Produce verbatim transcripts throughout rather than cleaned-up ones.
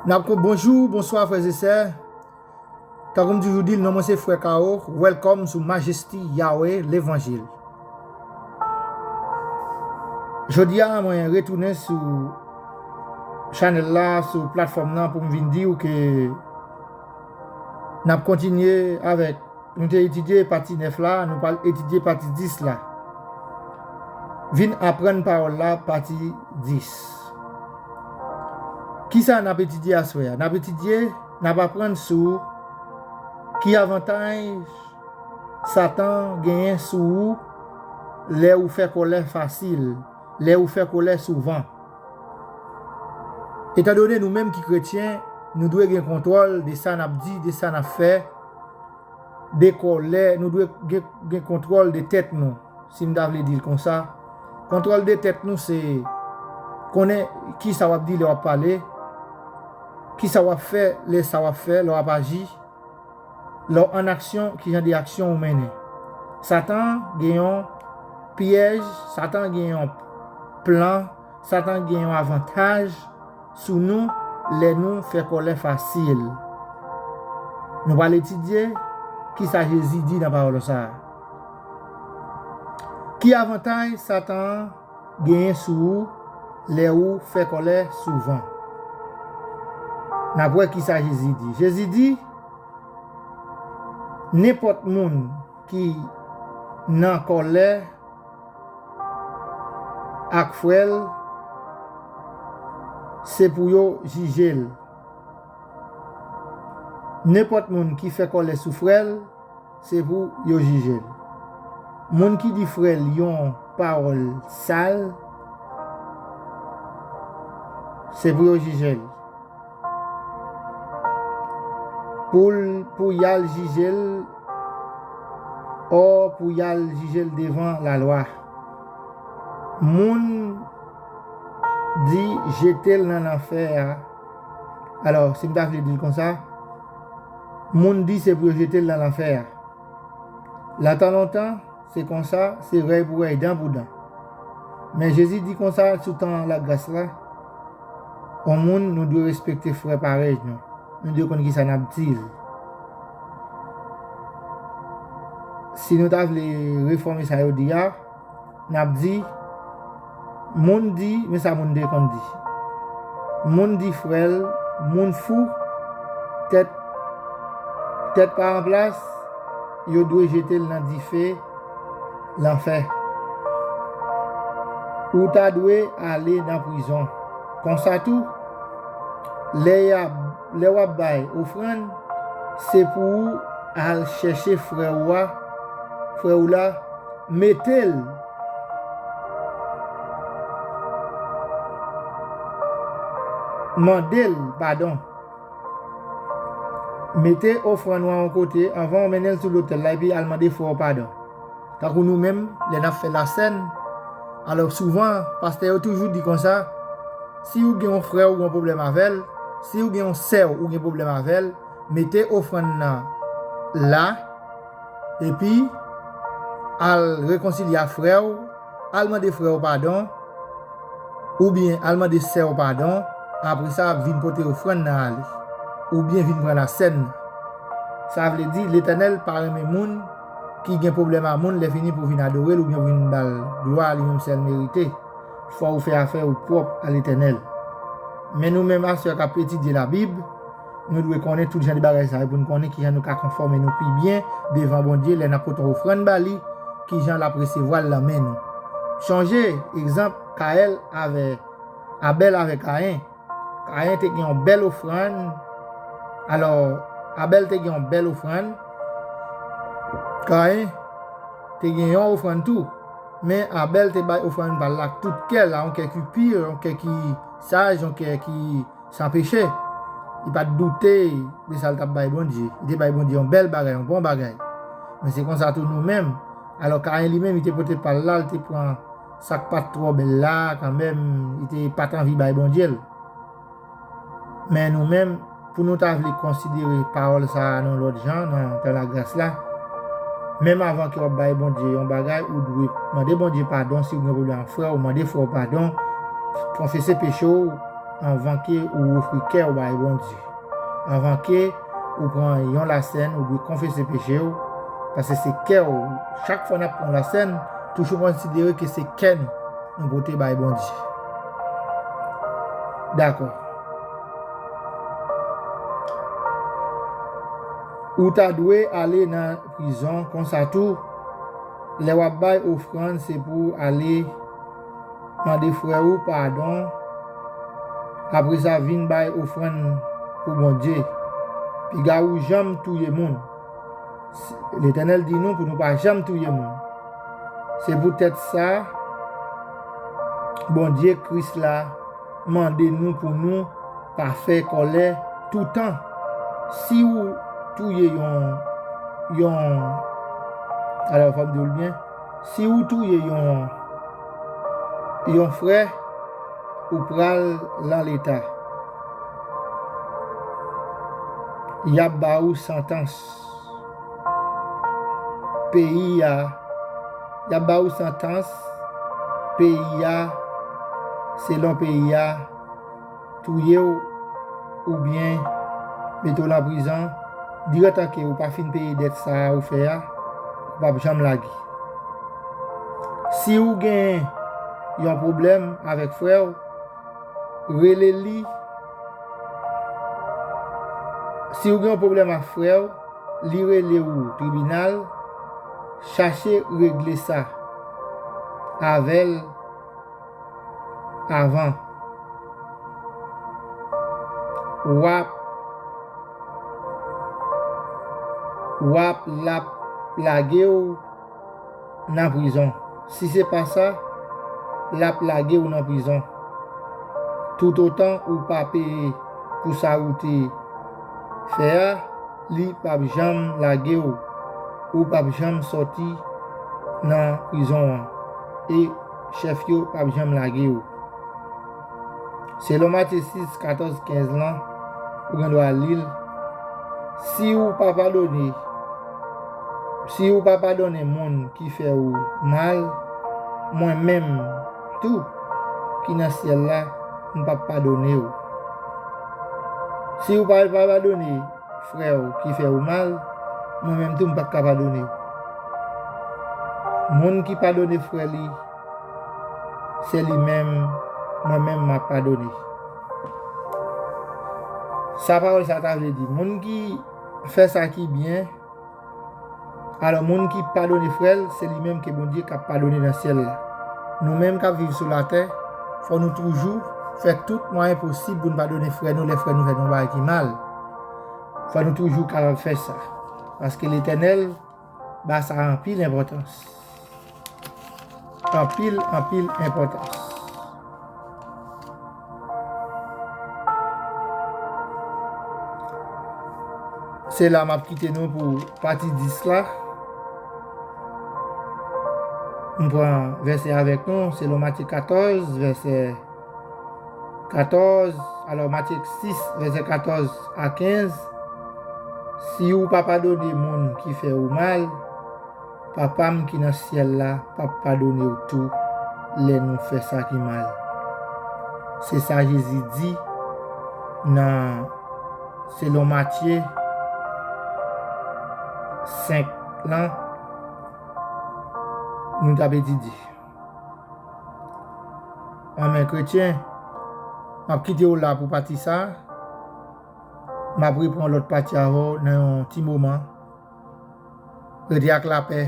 N ap kon, bonjou, bonswa, frè e sè. Tankou m toujou di l, non mwen se Frè Kawo. Welcome sou Majesty Yahweh Levanjil. Jodi a, mwen retounen sou chanèl la, sou platfòm nan, pou m vin di w ke n ap kontinye avèk, nou te etidye pati nèf la, nou pral etidye pati dis la. Vin aprann pawòl la, pati dis. Kisa n ap etidye aswè a? N ap etidye, n ap aprann sou ki avantaj Satan genyen sou ou lè ou fè kòlè fasil, lè ou fè kòlè souvan. Etandone nou menm ki kretyen, nou dwe gen kontwòl de sa n ap di, de sa n ap fè, de kòlè, nou dwe gen, gen kontwòl de tèt nou, si m ta vle di l konsa. Kontwòl de tèt nou, se konnen kisa w ap di lè w ap pale, kisa w ap fè lè sa w ap fè, lè w ap aji, lè w ann aksyon, ki jan de aksyon ou mennen. Satan gen yon pyèj, Satan gen yon plan, Satan gen yon avantaj sou nou lè nou fè kòlè fasil. Nou pral etidye kisa Jezi di nan pawòl sa a. Ki avantaj Satan an genyen sou ou lè ou fè kòlè souvan? N ap wè kisa Jezi di. Jezi di, nenpòt moun ki nan kòlè ak frè l, se pou yo jije l. Nenpòt moun ki fè kòlè sou frè l, se pou yo jije l. Moun ki di frè l yon pawòl sal, se pou yo jije l. Pou l, pou y al jije l, ò, pou y al jije l devan lalwa. Moun di jete l nan lanfè a. Alò, si m ta vle di l konsa, moun di se pou yo jete l nan lanfè a. Lontan lontan, se konsa, se rèy pou rèy, dan pou dan. Men Jezi di konsa, sou tan lagras la, yon moun, nou dwe respekte frè parèy nou. Nou dwe konn kisa n ap di l. Si nou ta vle refòme sa yo di a, n ap di, moun di, men sa moun te konn di. Moun di frè l, moun fou, tèt, tèt pa an plas, yo dwe jete l nan dife lanfè. Ou ta dwe ale nan prizon. Konsa tou, lè y ap, lè w ap bay ofrann, se pou ou al chèche frè ou a, frè ou la, mete l, mande l padon. Mete ofrann ou an yon kote, anvan w mennen l sou lotèl la, epi al mande frè w padon. Tankou nou menm, lè n ap fè lasèn, alò souvan, pastè yo toujou di konsa, si ou gen yon frè ou gen yon pwoblèm avè l, si ou gen yon sè ou gen pwoblèm avè l, mete ofrann nan la, epi al rekonsilye ak frè w, al mande frè w padon, oubyen al mande sè w padon, apre sa vin pote ofrann nan ale, oubyen vin pran lasèn nan. Sa vle di, Letènèl pa renmen moun ki gen pwoblèm a moun lè fini pou vin adore l oubyen pou vin ba l glwa li menm sèl merite. Fò ou fè afè ou pwòp a Letènèl. Men nou menm aswè k ap etidye Labib, nou dwe konnen tout jan de bagay sa yo pou n konnen kijan nou ka konfòme nou pi byen devan Bondye lè n ap pote yon ofrann ba li, kijan l ap resevwa l nan men nou. Chonje egzanp Kayèl avè, Abèl avè Kayen. Kayen te gen yon bèl ofrann. Alò, Abèl te gen yon bèl ofrann. Kayen te gen yon ofrann tou. Men Abèl te bay ofrann pa l la ak tout kè l, yon kè ki pi, yon kè ki saj, yon kè ki san peche. Li pa t doute de sa l t ap bay Bondye. Li te bay Bondye yon bèl bagay, yon bon bagay. Men se konsa tou nou menm. Alò, Kayen li menm, li te pote pa l la, li te pran sa k pa t twò bèl la, kanmenm, li te pa t anvi bay Bondye l. Men nou menm, pou nou ta vle konsidere pawòl sa a nan lòt jan, nan tan lagras la, menm avan ke w ap bay Bondye yon bagay, ou dwe mande Bondye padon si w gen pwoblèm ak frè w, mande frè w padon, konfese peche w, anvan ke ou ofri kè w bay Bondye. Anvan ke ou pran yon lasèn, ou dwe konfese peche w, paske se kè w. Chak fwa n ap pran yon lasèn, toujou konsidere ke se kè nou nou pote bay Bondye. Dakò. Ou ta dwe ale nan prizon konsa tou. Lè w ap bay ofrann, se pou w ale mande frè ou padon, apre sa vin bay ofrann pou Bondye. Piga ou janm touye moun. Letènèl di nou pou nou pa janm touye moun. Se poutèt sa, Bondye Kris la mande nou pou nou pa fè kòlè toutan. Si ou touye yon, yon, alò, fò m di w l byen, si ou touye yon, yon frè, ou pral nan leta. Y ap ba ou santans. Peyi a, y ap ba ou santans, peyi a, selon peyi a, touye w oubyen mete w nan prizon, diretan ke ou pa fin peye dèt sa a ou fè a, ou p ap janm lage. Si ou gen yon pwoblèm avèk frè w, rele li. Si ou gen yon pwoblèm ak frè w, li rele ou tribinal, chache regle sa avè l avan. W ap, w ap, l ap lage w nan prizon. Si se pa sa, l ap lage w nan prizon. Toutotan ou pa peye pou sa ou te fè a, li p ap janm lage w. Ou p ap janm sòti nan prizon an. E chèf yo p ap janm lage w. Selon Matye sis, katòz, kenz lan, ou gen dwa li l. Si ou pa padone, si ou pa padone moun ki fè ou mal, mwen menm tou ki nan syèl la, m p ap padone w. Si ou pa, pa padone frè w ki fè ou mal, mwen menm tou m p ap ka padone w. Moun ki padone frè li, se li menm, mwen menm m ap padone. Sa pawòl sa ta vle di, moun ki fè sa ki byen, alò moun ki padone frè l, se li menm ke Bondye k ap padone nan syèl la. Nou menm k ap viv sou latè, fò nou toujou fè tout mwayen posib pou n padone frè nou lè frè nou fè nou bagay ki mal. Fò nou toujou kapab fè sa. Paske Letènèl ba sa anpil enpòtans. Anpil, anpil enpòtans. Se la m ap kite nou pou pati dis la. M pran vèsè avèk nou, selon Matye katòz, vèsè katòz, alò, Matye sis, vèsè katòz a kenz, si ou pa padone moun ki fè ou mal, Papa m ki nan syèl la p ap padone w tou lè nou fè sa ki mal. Se sa Jezi di nan, selon Matye senk lan, nou t ap etidye. Anmè kretyen, m ap kite w la pou pati sa a. M ap reprann lòt pati avè w nan yon ti moman. Rete ak lapè.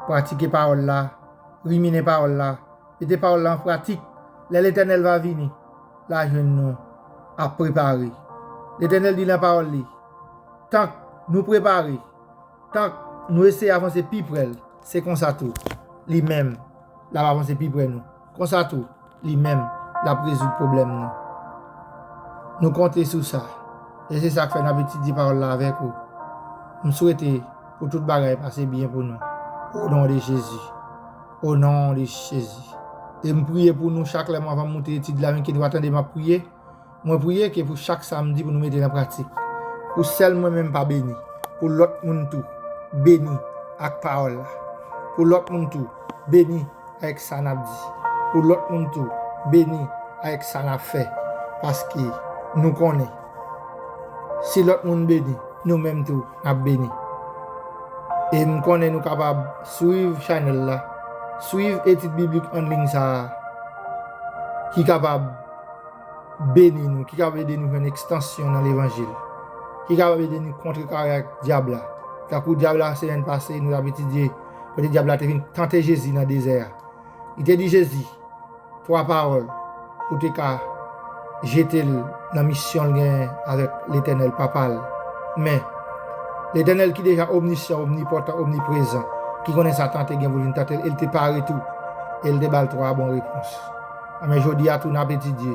Pratike pawòl la. Rimine pawòl la. Mete pawòl la an pratik. Lè Letènèl va vini, l a jwenn nou ap prepare. Letènèl di nan pawòl li, tank nou prepare, tank nou eseye avanse pi pre l, se konsa tou, li menm, l ap avanse pi pre nou. Konsa tou, li menm, l ap rezoud pwoblèm nou. Nou konte sou sa. E se sa k fè n ap etidye pawòl la avèk ou. M swete pou tout bagay pase byen pou nou. O non de Jezi. O non de Jezi. E m priye pou nou chak lè m, anvan m moute etid la, men ke nou va tande m ap priye. Mwen priye ke pou chak sa m di pou nou mete nan pratik. Pou sèl mwen menm pa beni. Pou lòt moun tou beni ak pawòl la. Pou lòt moun tou beni avèk sa n ap di. Pou lòt moun tou beni avèk sa n ap fè. paske nou konnen si lòt moun beni, nou menm tou n ap beni. E m konnen nou kapab swiv chanèl la, swiv etid biblik an liy sa a, ki kapab beni nou, ki kapab ede nou jwenn ekstansyon nan levanjil, ki kapab ede nou kontrekare ak dyab la. Tankou dyab la, semèn pase, nou t ap etidye kote dyab la te vin tante Jezi nan dezè a. Li te di Jezi twa pawòl pou te ka jete l nan misyon l genyen avèk Letènèl Papa l. Men, Letènèl ki deja omnisyan, omnipòtan, omniprezan, ki konnen Satan te gen pou l vin tante l, e l te pare tou, e l te ba l twa bon repons. Men jodi a tou n ap etidye.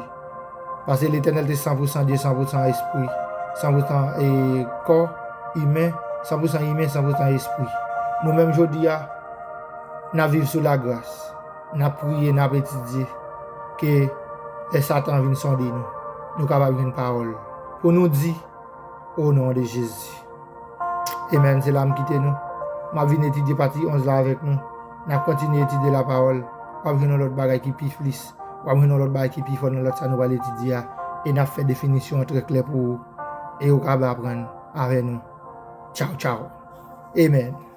Paske Letènèl te san pou san Dye, san pou san espri, san pou san e, kò imen, san pou san imen, san pou san espri. Nou menm jodi a, n ap viv sou lagras. N ap priye, n ap etidye. Ke lè Satan vin sonde nou, nou kapab jwenn pawòl pou nou di, o non de Jezi. Amen. Se la m kite nou. M ap vin etidye pati onz la avèk nou. N ap kontinye etidye lapawòl. W ap jwenn yon lòt bagay ki pi plis. W ap jwenn yon lòt bagay ki pi fò nan lòt sa nou pral etidye a. E n ap fè definisyon an trè klè pou ou. E ou kapab aprann avè nou. Tchaw, tchaw. Amen.